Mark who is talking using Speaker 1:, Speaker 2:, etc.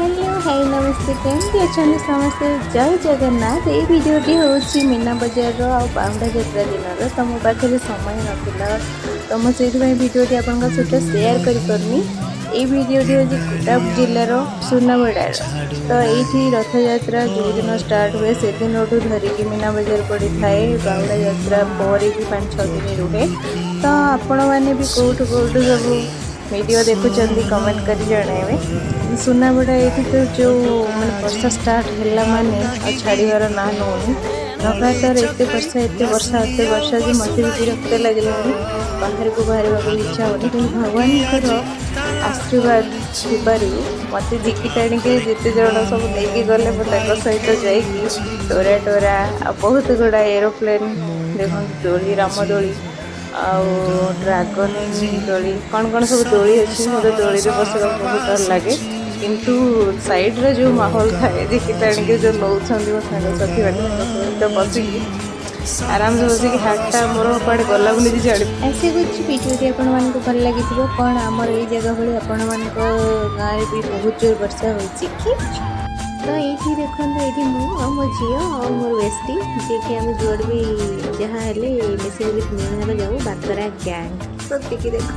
Speaker 1: Hello, high, ନମସ୍ତେ। କେମିତି ଅଛନ୍ତି ସମସ୍ତେ? ଜୟ ଜଗନ୍ନାଥ। ଏଇ ଭିଡ଼ିଓଟି ହେଉଛି ମୀନା ବଜାରର ଆଉ ବାହୁଡ଼ା ଯାତ୍ରା ଦିନର। ତ ମୋ ପାଖରେ ସମୟ ନଥିଲା, ତ ମୁଁ ସେଇଥିପାଇଁ ଭିଡ଼ିଓଟି ଆପଣଙ୍କ ସହିତ ସେୟାର କରିପାରୁନି। ଏଇ ଭିଡ଼ିଓଟି ହେଉଛି କୋରାପୁଟ ଜିଲ୍ଲାର ସୁନାବେଡ଼ାର। ତ ଏଇଠି ରଥଯାତ୍ରା ଯେଉଁଦିନ ଷ୍ଟାର୍ଟ ହୁଏ, ସେଦିନଠୁ ଧରିକି ମୀନା ବଜାର ପଡ଼ିଥାଏ। ବାହୁଡ଼ା ଯାତ୍ରା ପରେ ବି 5-6 ଦିନ ରୁହେ। ତ ଆପଣମାନେ ବି କେଉଁଠୁ କେଉଁଠୁ ସବୁ ଭିଡ଼ିଓ ଦେଖୁଛନ୍ତି, କମେଣ୍ଟ କରି ଜଣାଇବେ। ସୁନାବେଡ଼ା ଏଇଠି ତ ଯେଉଁ ମାନେ ବର୍ଷା ଷ୍ଟାର୍ଟ ହେଲା ମାନେ ଆଉ ଛାଡ଼ିବାର ନାଁ ନେଉନି। ଲଗାତାର ଏତେ ବର୍ଷା, ଏତେ ବର୍ଷା, ଏତେ ବର୍ଷା ଯେ ମୋତେ ବି ବିରକ୍ତ ଲାଗିଲାଣି। ବାହାରକୁ ବାହାରିବାକୁ ଇଚ୍ଛା ହେଉନି। କିନ୍ତୁ ଭଗବାନଙ୍କର ଆଶୀର୍ବାଦ ଥିବାରୁ ମୋତେ ଝିକି ଟାଣିକି ଯେତେ ଜଣ ସବୁ ନେଇକି ଗଲେ, ମୁଁ ତାଙ୍କ ସହିତ ଯାଇକି ଟୋରା ଟୋରା ଆଉ ବହୁତ ଗୁଡ଼ାଏ ଏରୋପ୍ଲେନ୍ ଦେଖନ୍ତୁ, ଦୋଳି, ରାମଦୋଳି ଆଉ ଡ୍ରାଗନ୍ ଦୋଳି, କ'ଣ କ'ଣ ସବୁ ଦୋଳି ଅଛି। ମୋତେ ଦୋଳିରେ ବସିବାକୁ ବହୁତ ଡର ଲାଗେ, କିନ୍ତୁ ସାଇଡ଼୍ରେ ଯେଉଁ ମାହୋଲ ଥାଏ, ଝିକି ଟାଣିକି ଯେଉଁ ନେଉଛନ୍ତି ମୋ ସାଙ୍ଗସାଥିମାନେ, ତାଙ୍କ ସହିତ ବସିକି ଆରାମସେ ବସିକି ହାର୍ଟଟା ମୋର କୁଆଡ଼େ ଗଲା ମୁଁ ନିଜେ ଜାଣି। ଆଶା କରୁଛି ଭିଡ଼ିଓଟି ଆପଣମାନଙ୍କୁ ଭଲ ଲାଗିଥିବ। କ'ଣ ଆମର ଏଇ ଜାଗା ଭଳି ଆପଣମାନଙ୍କ ଗାଁରେ ବି ବହୁତ ଜୋର ବର୍ଷା ହେଉଛି କି? ତ ଏଇଠି ଦେଖନ୍ତୁ, ଏଇଠି ମୁଁ ଆଉ ମୋ ଝିଅ ଆଉ ମୋର ବେଷ୍ଟି, ଯିଏକି ଆମେ ଯୁଆଡ଼େ ବି ଯାହା ହେଲେ ମିଶିକି ତିନି ଜଣ ଯାକ ଯାଉ, ବାତରା ଗ୍ୟାଙ୍ଗ। ସେତିକି ଦେଖ।